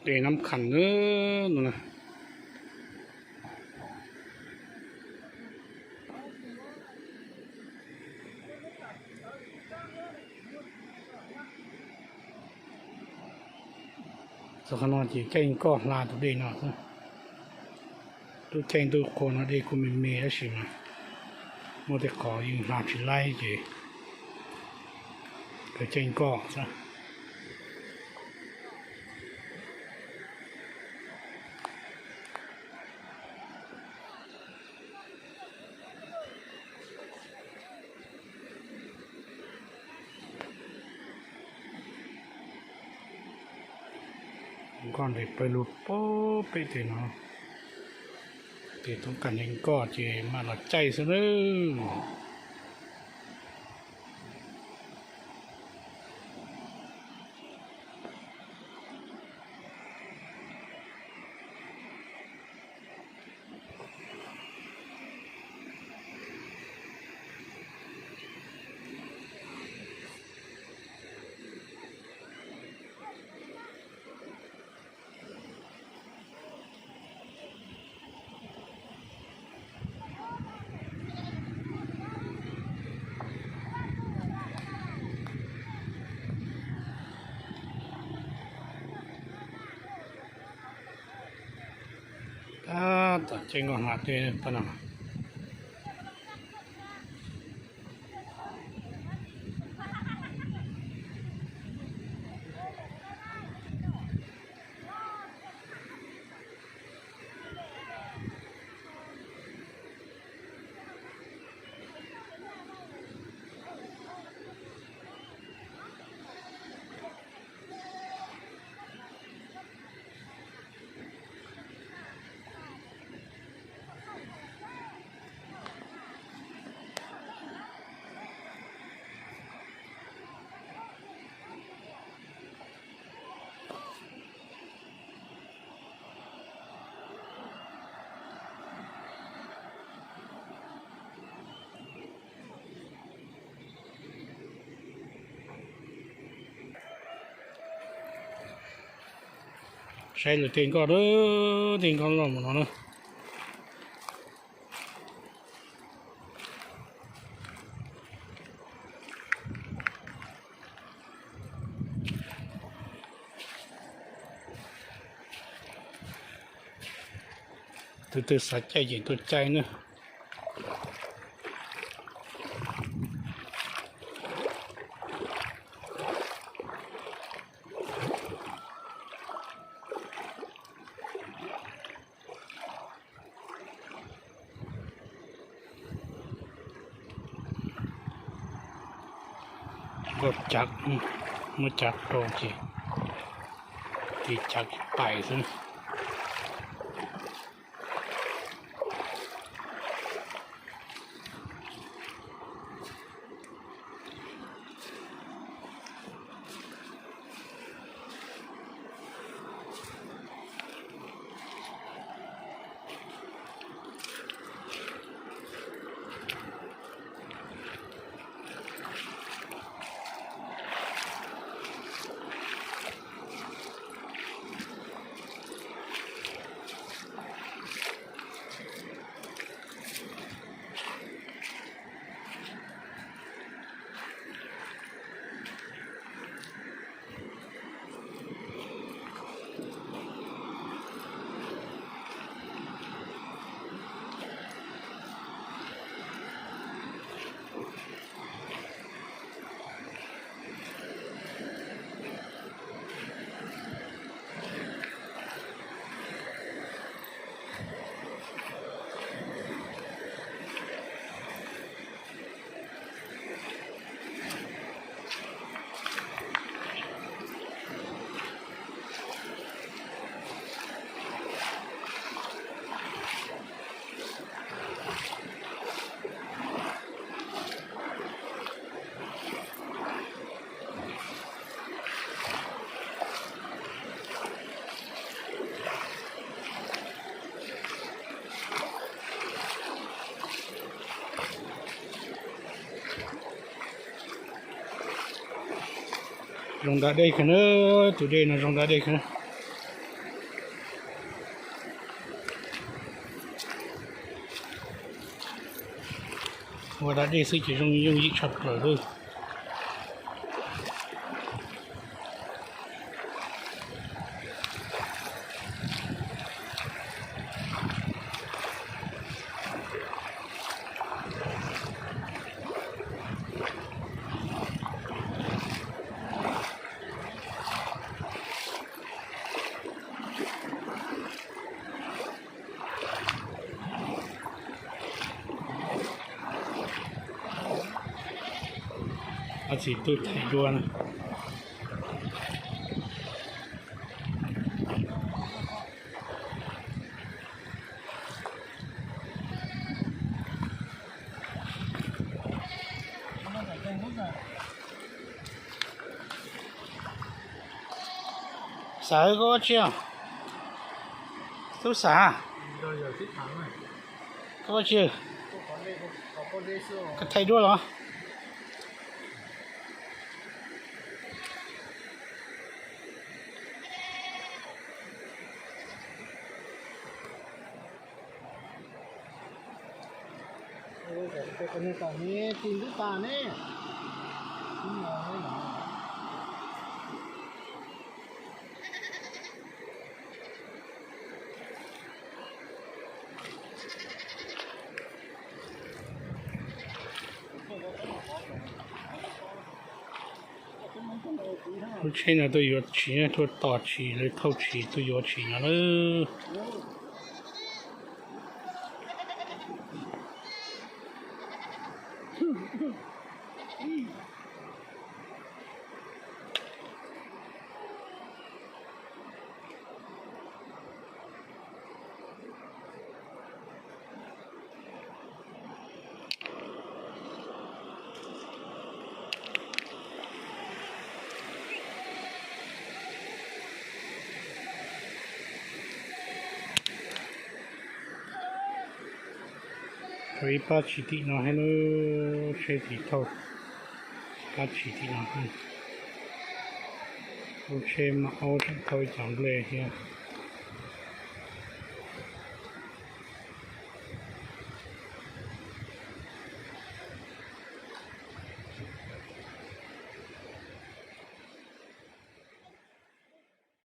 Dej Nab Khas na, no na. Txog qhov no ces caij nkoj hla tus dej no xwb. Lub caij ntuj qhua no dej kuj me me tab sis mas muaj tej qhov yeej hla tsis laib ces kawg caij nkoj xwb. Nkoj nres pawg lug pem tej no, ces toob kas nkoj ces mam los caij xwb nawb. Tab tom caij nkoj hla tej pab no. Saib lawv tej nkoj, tej nkoj loj mus no na. Tus twg xav caij ces tuaj caij nawb. Nkoj cav, muab cav rau ces tis cav pais xwb. Zoo nrag dej kawg na, tus dej no zoo nrag dej kawg. Ua da dej xwb ces zoo yooj yim tshaj plaws lawm. Ob txiv tub thaij duab na. Xav koj ua tsi? Tub xav koj ua tsi? Koj thaij duab los? Lub tsheb no tuaj yuav tshis, tuaj tos tshis, lawv thauj tshis tuaj yuav tshis no lawm. Thauj ib pab tshis tim no thiab, lub tsheb tim thauj pab tshis tim no. Lub tsheb maj aub tseem thauj ib co nplej thiab.